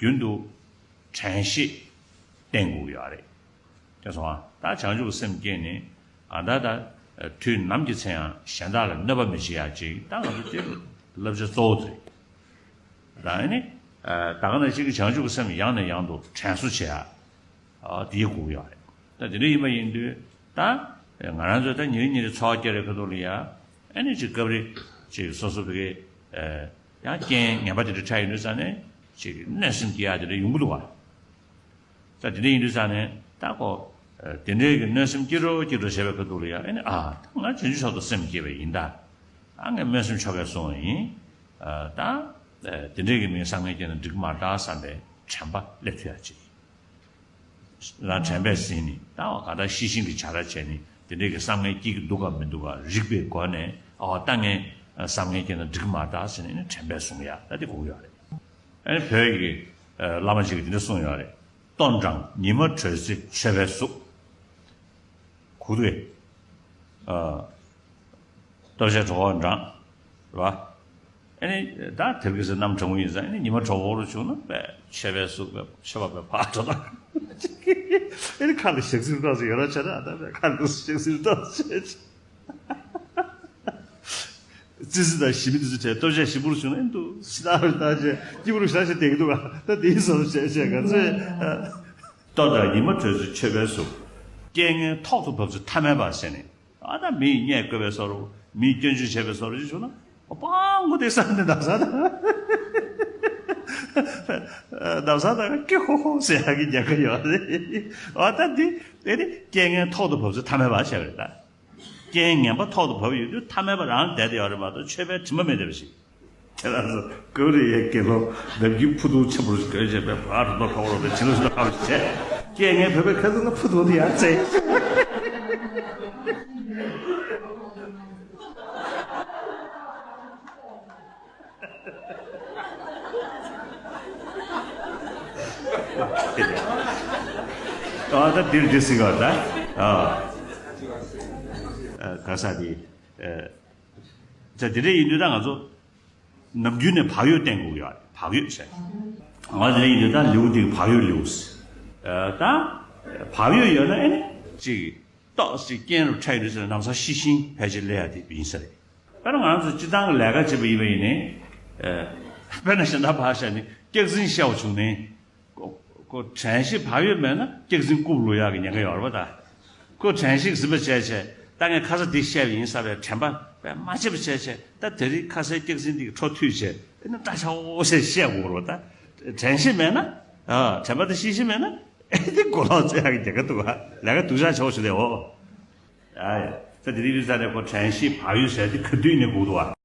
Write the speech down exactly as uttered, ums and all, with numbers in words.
རྒྱུན་དུ་དྲན་ཤེས་བསྟེན་དགོས་ཀྱི་ཡོད་རེད། དེ་སོང་ང་ད་བྱང་ཆུབ་སེམས་བསྐྱེད་ནི་གང་ལྟར་ད་དུས་ནམ་གྱི་ཚེ་ཡང་གཞན་དག་ལ་གནོད་པ་མི་བྱེད་ཡག་ཅིག་ད་ང་ཚོ་དེ་བསླབ་བྱ་གཙོ་བོ་དེ་རེད། ད་ཨ་ནི་ད་ག་ནང་བཞིན་གྱི་བྱང་ཆུབ་ཀྱི་སེམས་ཡང་ནས་ཡང་དུ་དྲན་གསོ་བྱེད་ཡག་དེ་དགོས་ཀྱི་ཡོད་རེད། ད་དེ་འདྲ་ཡིན་པ་ཡིན་དུས་ད་ང་རང་ཚོ་ད་ཉིན་རེ་ཉིན་རེ་འཚོ་བ་སྐྱེལ་བའི་ཁ་ཐུག་ལ་ཡ་ཨ་ནི་ཅིག་སྐབས་རེ་ཅིག་སོ་སོ་བི་གའི་ཡང་རྐྱེན་ངན་པ་དེ་འདྲ་འཕྲད་ཡོང་དུས་ཙང་ནས་ཅིག་གནོད་སེམས་སྐྱེ་ཡག་དེ་འདྲ་ཡོང་གི་འདུག་བ། ད་དེ་འདྲ་ཡིན་དུས་ཙང་ནས་ད་ཁོ་དེ་འདྲའི་གི་གནོད་སེམས་སྐྱེ་འགྲོ་སྐྱེ་འགྲོ་བྱས་པའི་ཁ་ཐུག་ལ་ཡང་ཨ་ནི་ཨ་ད་ང་བྱང་ཆུབ་མཆོག་ཏུ་སེམས་བསྐྱེད་པ་ཡིན་ད། ཨ་ངས་སྨོན་སེམས་ཆོ་གས་སྲུང་བ་ཡིན། ད་དེ་འདྲའི་གི་མི་བསམ་ངན་སྐྱེས་ན་འགྲིག་མ་རེད་ད་བསམ་པའི་དྲན་པ་སླེབས་ཐུབ་ཡག་ཅིག་རང་དྲན་པས་ཟིན་ནས་ད་བ་ག་ད་ཤེས་བཞིན་གྱི་བྱ་ར་བྱས་ནས་དེ་འདྲའི་གི་བསམ་ངན་སྐྱེ་གི་འདུག་གམ་མི་འདུག་ག་རིག་པའི་སྒོ་ནས་ཨ་ད་ངས་བསམ་ངན་སྐྱེས་ན་འགྲིག་མ་རེད་ད་ཟེར་ནས་དྲན་པས་བཟུང་ཡག་ད་དེ་དགོས་ཀྱི་ཡོད་རེད། ཨ་ནི་བོད་ཀྱི་བླ་མ་ཅིག་གིས་དེ་འདྲ་གསུངས་ཡོད་རེད། ལྟོ་འགྲངས་ཉི་མ་དྲོས་ཚེ་མཆོད་པའི་གཟུགས། གུ་དེ། ལྟོ་ཆས་གྲོད་ཁོག་འགྲངས། རེད་བ། ཨ་ནི་ད་དེར་གི་ཟེར་གནམ་གྲང་མོ་ཡིན་ཙང་ཨ་ནི་ཉི་མ་དྲོ་པོ་རུ་བྱུང་ན་པས་མཆོད་པའི་གཟུགས་པས་མཆོད་པ་པས་ཕར་འགྲོ་ད། ཨ་ནི་ཁ་ལ་ཞག་ཚིལ་ཏོག་ཙམ་ཡོད་ར་བྱས་ན་ད་པས་ཁ་ལ་ཞག་ཚིལ་ཏོག་ཙམ་བྱས། ཙི་ཙི་དང་ཞི་མི་དེ་ཚོ་བྱས་ལྟོ་ཆས་ཞིམ་པོ་རུ་བྱུང་ན་ཨེ་འདུག་སི་ཏཱ་རུ་ལྟ་བྱས་སྐྱིད་པོ་རུ་ཞག་ཞག་བསྡད་ཀྱི་འདུག་ག་ད་དེའི་བཟོ་འདྲ་བྱས་བྱས་ག་ཚོད། ལྟོ་དང་ཉི་མ་དྲོས་ཚེ་མཆོད་པའི་གཟུགས། རྐྱེན་ངན་ཐོག་ཏུ་བབས་ཚེ་ཐ་མལ་པ་ཟེར་ནས། ཨ་ད་མི་ཡིས་བརྙས་བཀོད་པའི་བཟོ་འདྲ་མི་ཡིས་སྐྱོན་བརྗོད་བྱས་པའི་བཟོ་འདྲ་ཞིག་བྱུང་ན། ཨོ་པང་གོ་དེ་ས་ནས་འདབ་ས་དང་། འདབ་ས་དང་ཀི་ཧོ་ཧོ་ཟེར་ཡག་གི་ཉེན་ཁ་ཡོད་རེད། ཨ་ད་འདི་དེ་ནི་རྐྱེན་ངན་ཐོག་ཏུ་བབས་ཚེ་ཐ་མལ་པ་བྱས་པ་རེད་ད། རྐྱེན་ངན་པ་ཐོག་ཏུ་བབས་ཡོད་དུས་ཐ་མལ་པ་རང་བསྡད་དེ་ཡོད་རེད་མ་གཏོགས་ཆོས་པའི་དྲི་མ་མེད་བསྡད་པ་ཞིག་དེ་ལ་སོ་ཀོ་རི་ཡའི་དགེ་སློབ་ནམ་རྒྱུན་ཕུ་ཐུང་ཆེན་པོ་ཞིག་གོན་བྱས་པའི་བར་དུ་ཁ་བོར་བའི་བྱིན་རླབས་ཞིག་ལ་ཁ་བ་ཞིག་བྱས། རྐྱེན་ངན་བོད་པའི་ཁ་ཐུག་ན་ཕུ་ཐུང་དེ་ཡང་བཙལ། ཨ་ད་འདིར་འདི་སྲིད་ག་ད་ཨ་ག་ས་དེ་ཨ་ད་དེ་འདྲ་ཡིན་དུས་ད་ང་ཚོ་ནམ་རྒྱུན་ནས་བག་ཡོད་བསྟེན་དགོས་ཡོད་རེད། བག་ཡོད་ཟེར་ང་དེ་འདྲ་ཡིན་དུས་ད་ལེའུ་འདི་བག་ཡོད་ལེའུ་ཟེར་ད་བག་ཡོད་ཡོད་ན་ཨེ་ནི་ཅིག་ཏོག་ཙམ་རྐྱེན་རུ་འཕྲད་ཡོད་དུས་ལམ་སང་ཤི་ཤིང་ཕལ་ཆེར་སླེབས་ཡ་དེ་ཡིན་ས་རེད། དཔེར་ན་ང་རང་ཚོ་སྤྱི་བཏང་གི་ལས་ཀ་བྱེད་པ་ཡིན་པ་ཡིན་ནའི། དཔེར་ན་གཞན་དག་ཕར་བཞག་ནས་སྐྱག་རྫུན་བཤད་པ་བྱུང་ནའི། ཁོ་ཁོ་དྲན་ཤེས་བག་ཡོད་མེད་ན་སྐྱག་རྫུན་རྐུབ་ལོག་ཡག་གི་ཉེན་ཁ་ཡོད་རེད་པ་ད། ཁོ་དྲན་ཤེས་ཟིན་པ་བྱས་བྱས་ད་ངས་ཁ་ས་འདི་བཤད་པ་ཡིན་བསམ་པའི་དྲན་པ་དཔེ་མ་བྱེད་པ་བྱས་བྱས་ད་དེ་རིང་ཁ་སའི་སྐྱག་རྫུན་འདི་གི་འཕྲོ་མཐུད་བྱས་ཨེ་ན་སྐྲག་ཆག་འོ་ཞེས་བཤད་དགོས་རེད་པ་ད། དྲན་ཤེས་མེད་ན། ཨ་དྲན་པ་དང་ཤེས་བཞིན་མེད་ན་ཨེ་འདི་མགོ་ལོག་རྩེ་ཡག་གི་ཉེན་ཁ་འདུག་ག་ལས་ཀ་སྡུག་ཅག་ཆོག་ཞུ་ལས་འོ། ཨ་ཡ། ད་དེ་རིང་བི་ས་ནས་ཁོ་དྲན་ཤེས་བག་ཡོད་ཟེར་དེ་ག་དུས་ནས་དགོས་འདུག་བ།